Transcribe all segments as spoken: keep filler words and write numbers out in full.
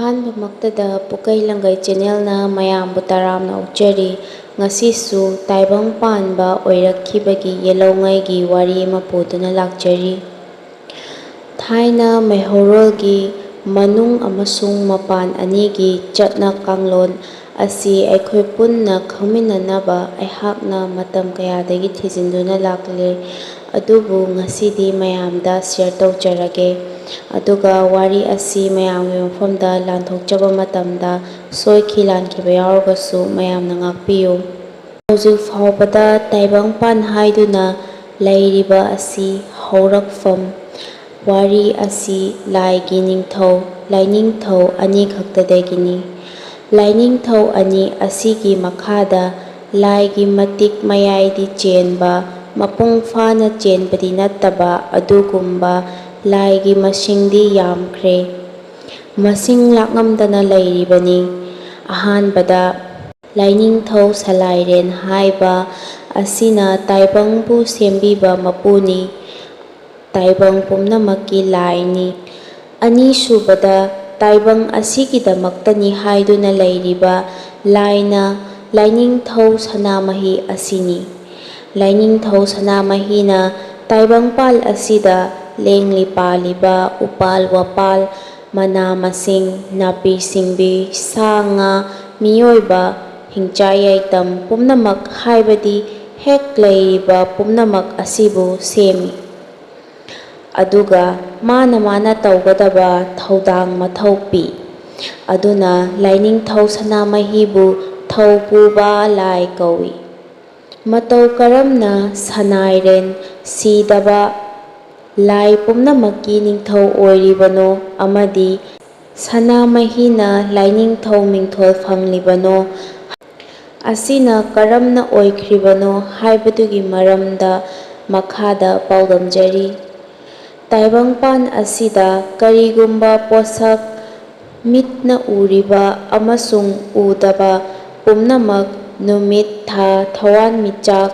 ꯑꯍꯥꯟꯕꯃꯛꯇꯗ ꯄꯨꯀꯩ ꯂꯪꯒꯩ ꯆꯦꯅꯦꯜꯅ ꯃꯌꯥꯝꯕꯨ ꯇꯔꯥꯝꯅ ꯑꯣꯛꯆꯔꯤ꯫ ꯉꯁꯤꯁꯨ ꯇꯥꯏꯕꯪ ꯄꯥꯟꯕ ꯑꯣꯏꯔꯛꯈꯤꯕꯒꯤ ꯌꯦꯜꯍꯧꯉꯩꯒꯤ ꯋꯥꯔꯤ ꯑꯃ ꯄꯨꯗꯨꯅ ꯂꯥꯛꯆꯔꯤ꯫ ꯊꯥꯏꯅ ꯃꯩꯍꯧꯔꯣꯜꯒꯤ ꯃꯅꯨꯡ ꯑꯃꯁꯨꯡ ꯃꯄꯥꯟ ꯑꯅꯤꯒꯤ ꯆꯠꯅ ꯀꯥꯡꯂꯣꯟ ꯑꯁꯤ ꯑꯩꯈꯣꯏ ꯄꯨꯟꯅ ꯈꯪꯃꯤꯟꯅꯅꯕ ꯑꯩꯍꯥꯛꯅ ꯃꯇꯝ ꯀꯌꯥꯗꯒꯤ ꯊꯤꯖꯤꯟꯗꯨꯅ ꯂꯥꯛꯂꯦ꯫ ꯑꯗꯨꯕꯨ ꯉꯁꯤꯗꯤ ꯃꯌꯥꯝꯗ ꯁꯤꯌꯔ ꯇꯧꯖꯔꯒꯦ꯫ ꯑꯗꯨꯒ ꯋꯥꯔꯤ ꯑꯁꯤ ꯃꯌꯥꯝꯒꯤ ꯃꯐꯝꯗ ꯂꯥꯟꯊꯣꯛꯆꯕ ꯃꯇꯝꯗ ꯁꯣꯏꯈꯤ ꯂꯥꯟꯈꯤꯕ ꯌꯥꯎꯔꯒꯁꯨ ꯃꯌꯥꯝꯅ ꯉꯥꯛꯄꯤꯌꯨ꯫ ꯍꯧꯖꯤꯛ ꯐꯥꯎꯕꯗ ꯇꯥꯏꯕꯪꯄꯥꯟ ꯍꯥꯏꯗꯨꯅ ꯂꯩꯔꯤꯕ ꯑꯁꯤ ꯍꯧꯔꯛꯐꯝ ꯋꯥꯔꯤ ꯑꯁꯤ ꯂꯥꯏꯒꯤ ꯅꯤꯡꯊꯧ, ꯂꯥꯏꯅꯤꯡꯊꯧ ꯑꯅꯤꯈꯛꯇꯗꯒꯤꯅꯤ꯫ ꯂꯥꯏꯅꯤꯡꯊꯧ ꯑꯅꯤ ꯑꯁꯤꯒꯤ ꯃꯈꯥꯗ ꯂꯥꯏꯒꯤ ꯃꯇꯤꯛ ꯃꯌꯥꯏꯗꯤ ꯆꯦꯟꯕ, ꯃꯄꯨꯡ ꯐꯥꯅ ꯆꯦꯟꯕꯗꯤ ꯅꯠꯇꯕ ꯑꯗꯨꯒꯨꯝꯕ ꯂꯥꯏꯒꯤ ꯃꯁꯤꯡꯗꯤ ꯌꯥꯝꯈ꯭ꯔꯦ꯫ ꯃꯁꯤꯡ ꯂꯥꯛꯉꯝꯗꯅ ꯂꯩꯔꯤꯕꯅꯤ꯫ ꯑꯍꯥꯟꯕꯗ ꯂꯥꯏꯅꯤꯡꯊꯧ ꯁꯂꯥꯏꯔꯦꯟ ꯍꯥꯏꯕ ꯑꯁꯤꯅ ꯇꯥꯏꯕꯪꯕꯨ ꯁꯦꯝꯕꯤꯕ ꯃꯄꯨꯅꯤ꯫ ꯇꯥꯏꯕꯪ ꯄꯨꯝꯅꯃꯛꯀꯤ ꯂꯥꯏꯅꯤ꯫ ꯑꯅꯤꯁꯨꯕꯗ ꯇꯥꯏꯕꯪ ꯑꯁꯤꯒꯤꯗꯃꯛꯇꯅꯤ ꯍꯥꯏꯗꯨꯅ ꯂꯩꯔꯤꯕ ꯂꯥꯏꯅ ꯂꯥꯏꯅꯤꯡꯊꯧ ꯁꯅꯥꯃꯍꯤ ꯑꯁꯤꯅꯤ꯫ ꯂꯥꯏꯅꯤꯡꯊꯧ ꯁꯅꯥꯃꯍꯤꯅ ꯇꯥꯏꯕꯪꯄꯥꯜ ꯑꯁꯤꯗ ꯂꯦꯡꯂꯤ ꯄꯥꯜꯂꯤꯕ ꯎꯄꯥꯜ ꯋꯥꯄꯥꯜ, ꯃꯅꯥ ꯃꯁꯤꯡ, ꯅꯥꯄꯤ ꯁꯤꯡꯕꯤ, ꯁꯥ ꯉꯥ, ꯃꯤꯑꯣꯏꯕ, ꯍꯤꯡꯆꯥ ꯌꯥꯏꯇꯝ ꯄꯨꯝꯅꯃꯛ ꯍꯥꯏꯕꯗꯤ ꯍꯦꯛ ꯂꯩꯔꯤꯕ ꯄꯨꯝꯅꯃꯛ ꯑꯁꯤꯕꯨ ꯁꯦꯝꯃꯤ꯫ ꯑꯗꯨꯒ ꯃꯥꯅ ꯃꯥꯅ ꯇꯧꯒꯗꯕ ꯊꯧꯗꯥꯡ ꯃꯊꯧ ꯄꯤ꯫ ꯑꯗꯨꯅ ꯂꯥꯏꯅꯤꯡꯊꯧ ꯁꯅꯥꯃꯍꯤꯕꯨ ꯊꯧ ꯄꯨꯕ ꯂꯥꯏ ꯀꯧꯏ꯫ ꯃꯇꯧ ꯀꯔꯝꯅ ꯁꯅꯥꯏꯔꯦꯟ ꯁꯤꯗꯕ ꯂꯥꯏ ꯄꯨꯝꯅꯃꯛꯀꯤ ꯅꯤꯡꯊꯧ ꯑꯣꯏꯔꯤꯕꯅꯣ ꯑꯃꯗꯤ ꯁꯅꯥꯃꯍꯤꯅ ꯂꯥꯏꯅꯤꯡꯊꯧ ꯃꯤꯡꯊꯣꯜ ꯐꯪꯂꯤꯕꯅꯣ, ꯑꯁꯤꯅ ꯀꯔꯝꯅ ꯑꯣꯏꯈ꯭ꯔꯤꯕꯅꯣ ꯍꯥꯏꯕꯗꯨꯒꯤ ꯃꯔꯝꯗ ꯃꯈꯥꯗ ꯄꯥꯎꯗꯝꯖꯔꯤ꯫ ꯇꯥꯏꯕꯪꯄꯥꯟ ꯑꯁꯤꯗ ꯀꯔꯤꯒꯨꯝꯕ ꯄꯣꯠꯁꯛ, ꯃꯤꯠꯅ ꯎꯔꯤꯕ ꯑꯃꯁꯨꯡ ꯎꯗꯕ ꯄꯨꯝꯅꯃꯛ, ꯅꯨꯃꯤꯠ, ꯊꯥ, ꯊꯋꯥꯟꯃꯤꯆꯥꯛ,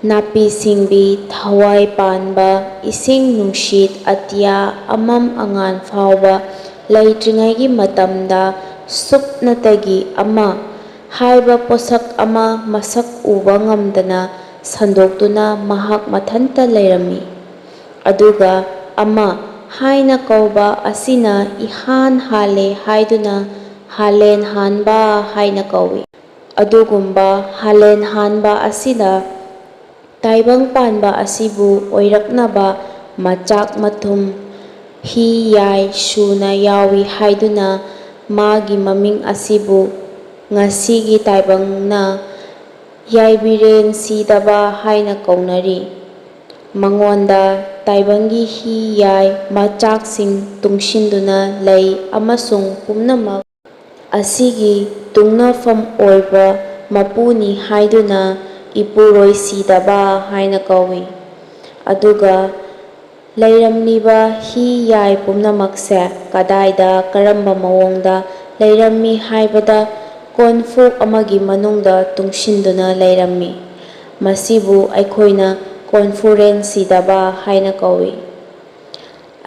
ꯅꯥꯄꯤ ꯁꯤꯡꯕꯤ, ꯊꯋꯥꯏ ꯄꯥꯟꯕ, ꯏꯁꯤꯡ ꯅꯨꯡꯁꯤꯠ, ꯑꯇꯤꯌꯥ, ꯑꯃꯝ ꯑꯉꯥꯟ ꯐꯥꯎꯕ, ꯂꯩꯇ꯭ꯔꯤꯉꯩꯒꯤ ꯃꯇꯝꯗ ꯁꯨꯞꯅꯇꯒꯤ ꯑꯃ ꯍꯥꯏꯕ ꯄꯣꯠꯁꯛ ꯑꯃ ꯃꯁꯛ ꯎꯕ ꯉꯝꯗꯅ ꯁꯟꯗꯣꯛꯇꯨꯅ ꯃꯍꯥꯛ ꯃꯊꯟꯇ ꯂꯩꯔꯝꯃꯤ꯫ ꯑꯗꯨꯒ ꯑꯃ ꯍꯥꯏꯅ ꯀꯧꯕ ꯑꯁꯤꯅ ꯏꯍꯥꯟ ꯍꯥꯜꯂꯦ ꯍꯥꯏꯗꯨꯅ ꯍꯥꯂꯦꯟ ꯍꯥꯟꯕ ꯍꯥꯏꯅ ꯀꯧꯏ꯫ ꯑꯗꯨꯒꯨꯝꯕ ꯍꯥꯂꯦꯟ ꯍꯥꯟꯕ ꯑꯁꯤꯗ ꯇꯥꯏꯕꯪ ꯄꯥꯟꯕ ꯑꯁꯤꯕꯨ ꯑꯣꯏꯔꯛꯅꯕ ꯃꯆꯥꯛ ꯃꯊꯨꯝ, ꯍꯤ ꯌꯥꯏ ꯁꯨꯅ ꯌꯥꯎꯏ ꯍꯥꯏꯗꯨꯅ ꯃꯥꯒꯤ ꯃꯃꯤꯡ ꯑꯁꯤꯕꯨ ꯉꯁꯤꯒꯤ ꯇꯥꯏꯕꯪꯅ ꯌꯥꯏꯕꯤꯔꯦꯟ ꯁꯤꯗꯕ ꯍꯥꯏꯅ ꯀꯧꯅꯔꯤ꯫ ꯃꯉꯣꯟꯗ ꯇꯥꯏꯕꯪꯒꯤ ꯍꯤ ꯌꯥꯏ ꯃꯆꯥꯛꯁꯤꯡ ꯇꯨꯡꯁꯤꯟꯗꯨꯅ ꯂꯩ ꯑꯃꯁꯨꯡ ꯄꯨꯝꯅꯃꯛ ꯑꯁꯤꯒꯤ ꯇꯨꯡꯅꯐꯝ ꯑꯣꯏꯕ ꯃꯄꯨꯅꯤ ꯍꯥꯏꯗꯨꯅ ꯏꯄꯨꯔꯣꯏ ꯁꯤꯗꯕ ꯍꯥꯏꯅ ꯀꯧꯏ꯫ ꯑꯗꯨꯒ ꯂꯩꯔꯝꯂꯤꯕ ꯍꯤ ꯌꯥꯏ ꯄꯨꯝꯅꯃꯛꯁꯦ ꯀꯗꯥꯏꯗ ꯀꯔꯝꯕ ꯃꯑꯣꯡꯗ ꯂꯩꯔꯝꯃꯤ ꯍꯥꯏꯕꯗ ꯀꯣꯟꯐꯨ ꯑꯃꯒꯤ ꯃꯅꯨꯡꯗ ꯇꯨꯡꯁꯤꯟꯗꯨꯅ ꯂꯩꯔꯝꯃꯤ꯫ ꯃꯁꯤꯕꯨ ꯑꯩꯈꯣꯏꯅ ꯀꯣꯟꯐꯨꯔꯦꯟ ꯁꯤꯗꯕ ꯍꯥꯏꯅ ꯀꯧꯏ꯫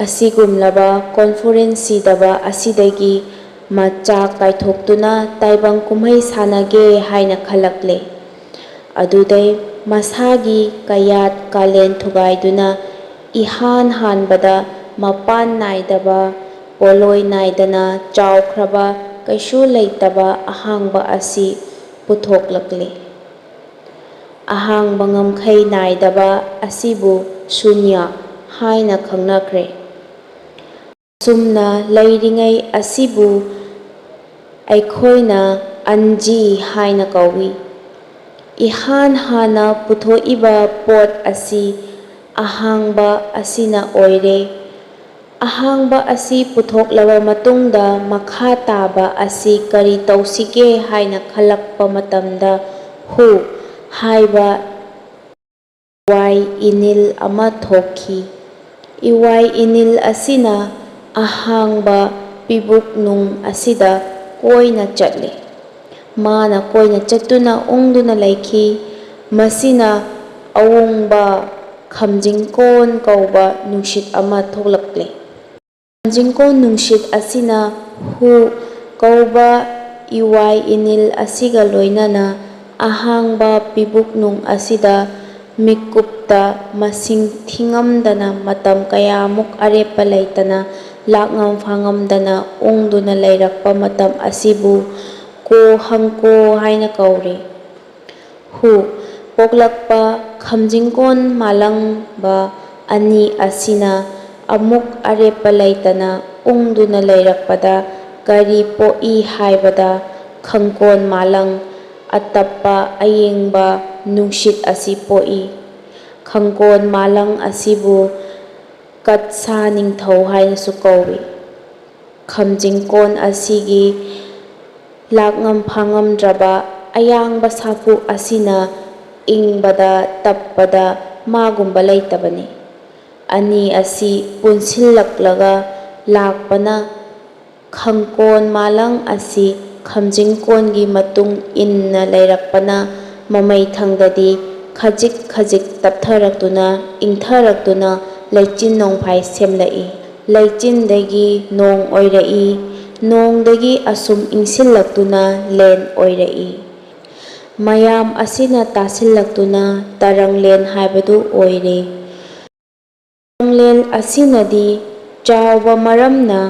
ꯑꯁꯤꯒꯨꯝꯂꯕ ꯀꯣꯟꯐꯨꯔꯦꯟ ꯁꯤꯗꯕ ꯑꯁꯤꯗꯒꯤ ꯃꯆꯥꯛ ꯀꯥꯏꯊꯣꯛꯇꯨꯅ ꯇꯥꯏꯕꯪ ꯀꯨꯝꯍꯩ ꯁꯥꯟꯅꯒꯦ ꯍꯥꯏꯅ ꯈꯜꯂꯛꯂꯦ꯫ ꯑꯗꯨꯗꯩ ꯃꯁꯥꯒꯤ ꯀꯌꯥꯠ ꯀꯥꯂꯦꯟ ꯊꯨꯒꯥꯏꯗꯨꯅ ꯏꯍꯥꯟ ꯍꯥꯟꯕꯗ ꯃꯄꯥꯟ ꯅꯥꯏꯗꯕ, ꯄꯣꯂꯣꯏ ꯅꯥꯏꯗꯅ ꯆꯥꯎꯈ꯭ꯔꯕ ꯀꯩꯁꯨ ꯂꯩꯇꯕ ꯑꯍꯥꯡꯕ ꯑꯁꯤ ꯄꯨꯊꯣꯛꯂꯛꯂꯤ꯫ ꯑꯍꯥꯡꯕ ꯉꯝꯈꯩ ꯅꯥꯏꯗꯕ ꯑꯁꯤꯕꯨ ꯁꯨꯟꯌ ꯍꯥꯏꯅ ꯈꯪꯅꯈ꯭ꯔꯦ꯫ ꯑꯁꯨꯝꯅ ꯂꯩꯔꯤꯉꯩ ꯑꯁꯤꯕꯨ ꯑꯩꯈꯣꯏꯅ ꯑꯟꯖꯤ ꯍꯥꯏꯅ ꯀꯧꯏ꯫ ꯏꯍꯥꯟ ꯍꯥꯟꯅ ꯄꯨꯊꯣꯛꯏꯕ ꯄꯣꯠ ꯑꯁꯤ ꯑꯍꯥꯡꯕ ꯑꯁꯤꯅ ꯑꯣꯏꯔꯦ꯫ ꯑꯍꯥꯡꯕ ꯑꯁꯤ ꯄꯨꯊꯣꯛꯂꯕ ꯃꯇꯨꯡꯗ ꯃꯈꯥ ꯇꯥꯕ ꯑꯁꯤ ꯀꯔꯤ ꯇꯧꯁꯤꯒꯦ ꯍꯥꯏꯅ ꯈꯜꯂꯛꯄ ꯃꯇꯝꯗ ꯍꯨ ꯍꯥꯏꯕ ꯏꯋꯥꯏ ꯏꯅꯤꯜ ꯑꯃ ꯊꯣꯛꯈꯤ꯫ ꯏꯋꯥꯏ ꯏꯅꯤꯜ ꯑꯁꯤꯅ ꯑꯍꯥꯡꯕ ꯄꯤꯕꯨꯛ ꯅꯨꯡ ꯑꯁꯤꯗ ꯀꯣꯏꯅ ꯆꯠꯂꯤ꯫ ꯃꯥꯅ ꯀꯣꯏꯅ ꯆꯠꯇꯨꯅ ꯎꯪꯗꯨꯅ ꯂꯩꯈꯤ꯫ ꯃꯁꯤꯅ ꯑꯎꯪꯕ ꯈꯝꯖꯤꯡꯀꯣꯟ ꯀꯧꯕ ꯅꯨꯡꯁꯤꯠ ꯑꯃ ꯊꯣꯛꯂꯛꯂꯦ꯫ ꯈꯝꯖꯤꯡꯀꯣꯟ ꯅꯨꯡꯁꯤꯠ ꯑꯁꯤꯅ ꯍꯨ ꯀꯧꯕ ꯏꯋꯥꯏ ꯏꯅꯤꯜ ꯑꯁꯤꯒ ꯂꯣꯏꯅꯅ ꯑꯍꯥꯡꯕ ꯄꯤꯕꯨꯛꯅꯨꯡ ꯑꯁꯤꯗ ꯃꯤꯀꯨꯞꯇ ꯃꯁꯤꯡ ꯊꯤꯉꯝꯗꯅ ꯃꯇꯝ ꯀꯌꯥꯃꯨꯛ ꯑꯔꯦꯞꯄ ꯂꯩꯇꯅ ꯂꯥꯛꯉꯝ ꯐꯥꯉꯝꯗꯅ ꯎꯪꯗꯨꯅ ꯂꯩꯔꯛꯄ ꯃꯇꯝ ꯑꯁꯤꯕꯨ ꯀꯣ ꯍꯪꯀꯣ ꯍꯥꯏꯅ ꯀꯧꯔꯤ꯫ ꯍꯨ ꯄꯣꯛꯂꯛꯄ ꯈꯝꯖꯤꯡꯀꯣꯟ ꯃꯥꯂꯪꯕ ꯑꯅꯤ ꯑꯁꯤꯅ ꯑꯃꯨꯛ ꯑꯔꯦꯞꯄ ꯂꯩꯇꯅ ꯎꯪꯗꯨꯅ ꯂꯩꯔꯛꯄꯗ ꯀꯔꯤ ꯄꯣꯛꯏ ꯍꯥꯏꯕꯗ ꯈꯪꯀꯣꯟ ꯃꯥꯂꯪ ꯑꯇꯞꯄ ꯑꯌꯤꯡꯕ ꯅꯨꯡꯁꯤꯠ ꯑꯁꯤ ꯄꯣꯛꯏ꯫ ꯈꯪꯀꯣꯟ ꯃꯥꯂꯪ ꯑꯁꯤꯕꯨ ꯀꯠꯁꯥ ꯅꯤꯡꯊꯧ ꯍꯥꯏꯅꯁꯨ ꯀꯧꯏ꯫ ꯈꯝꯖꯤꯡꯀꯣꯟ ꯑꯁꯤꯒꯤ ꯂꯥꯛꯉꯝ ꯐꯥꯉꯝꯗ꯭ꯔꯕ ꯑꯌꯥꯡꯕ ꯁꯥꯐꯨ ꯑꯁꯤꯅ ꯏꯪꯕꯗ ꯇꯞꯄꯗ ꯃꯥꯒꯨꯝꯕ ꯂꯩꯇꯕꯅꯤ꯫ ꯑꯅꯤ ꯑꯁꯤ ꯄꯨꯟꯁꯤꯜꯂꯛꯂꯒ ꯂꯥꯛꯄꯅ ꯈꯪꯀꯣꯟ ꯃꯥꯂꯪ ꯑꯁꯤ ꯈꯝꯖꯤꯡꯀꯣꯟꯒꯤ ꯃꯇꯨꯡ ꯏꯟꯅ ꯂꯩꯔꯛꯄꯅ ꯃꯃꯩ ꯊꯪꯗꯗꯤ ꯈꯖꯤꯛ ꯈꯖꯤꯛ ꯇꯞꯊꯔꯛꯇꯨꯅ ꯏꯪꯊꯔꯛꯇꯨꯅ ꯂꯩꯆꯤꯟ ꯅꯣꯡꯐꯥꯏ ꯁꯦꯝꯂꯛꯏ꯫ ꯂꯩꯆꯤꯟꯗꯒꯤ ꯅꯣꯡ ꯑꯣꯏꯔꯛꯏ꯫ ꯅꯣꯡꯗꯒꯤ ꯑꯁꯨꯝ ꯏꯪꯁꯤꯜꯂꯛꯇꯨꯅ ꯂꯦꯟ ꯑꯣꯏꯔꯛꯏ꯫ ꯃꯌꯥꯝ ꯑꯁꯤꯅ ꯇꯥꯁꯤꯜꯂꯛꯇꯨꯅ ꯇꯔꯪꯂꯦꯟ ꯍꯥꯏꯕꯗꯨ ꯑꯣꯏꯔꯦ꯫ ꯇꯔꯪꯂꯦꯟ ꯑꯁꯤꯅꯗꯤ ꯆꯥꯎꯕ ꯃꯔꯝꯅ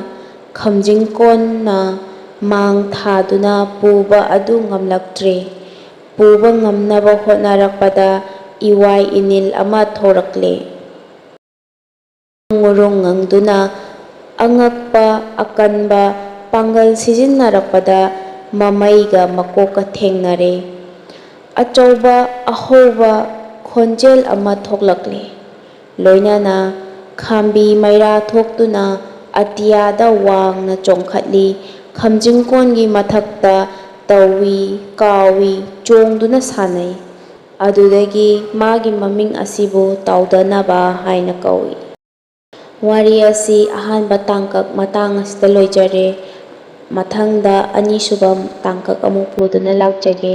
ꯈꯝꯖꯤꯡꯀꯣꯟꯅ ꯃꯥꯡ ꯊꯥꯗꯨꯅ ꯄꯨꯕ ꯑꯗꯨ ꯉꯝꯂꯛꯇ꯭ꯔꯦ꯫ ꯄꯨꯕ ꯉꯝꯅꯕ ꯍꯣꯠꯅꯔꯛꯄꯗ ꯏꯋꯥꯏ ꯏꯅꯤꯜ ꯑꯃ ꯊꯣꯔꯛꯂꯦ꯫ ꯉꯨꯔꯨꯡ ꯉꯪꯗꯨꯅ ꯑꯉꯛꯄ ꯑꯀꯟꯕ ꯄꯥꯡꯒꯜ ꯁꯤꯖꯤꯟꯅꯔꯛꯄꯗ ꯃꯃꯩꯒ ꯃꯀꯣꯛꯀ ꯊꯦꯡꯅꯔꯦ꯫ ꯑꯆꯧꯕ ꯑꯍꯧꯕ ꯈꯣꯟꯖꯦꯜ ꯑꯃ ꯊꯣꯛꯂꯛꯂꯦ꯫ ꯂꯣꯏꯅꯅ ꯈꯥꯝꯕꯤ ꯃꯩꯔꯥ ꯊꯣꯛꯇꯨꯅ ꯑꯇꯤꯌꯥꯗ ꯋꯥꯡꯅ ꯆꯣꯡꯈꯠꯂꯤ꯫ ꯈꯝꯖꯤꯡꯀꯣꯟꯒꯤ ꯃꯊꯛꯇ ꯇꯧꯏ, ꯀꯥꯎꯏ, ꯆꯣꯡꯗꯨꯅ ꯁꯥꯟꯅꯩ꯫ ꯑꯗꯨꯗꯒꯤ ꯃꯥꯒꯤ ꯃꯃꯤꯡ ꯑꯁꯤꯕꯨ ꯇꯥꯎꯗꯅꯕ ꯍꯥꯏꯅ ꯀꯧꯏ꯫ ꯋꯥꯔꯤ ꯑꯁꯤ ꯑꯍꯥꯟꯕ ꯇꯥꯡꯀꯛ ꯃꯇꯥꯡ ꯑꯁꯤꯗ ꯂꯣꯏꯖꯔꯦ꯫ ꯃꯊꯪꯗ ꯑꯅꯤꯁꯨꯕ ꯇꯥꯡꯀꯛ ꯑꯃꯨꯛ ꯄꯨꯗꯨꯅ ꯂꯥꯛꯆꯒꯦ꯫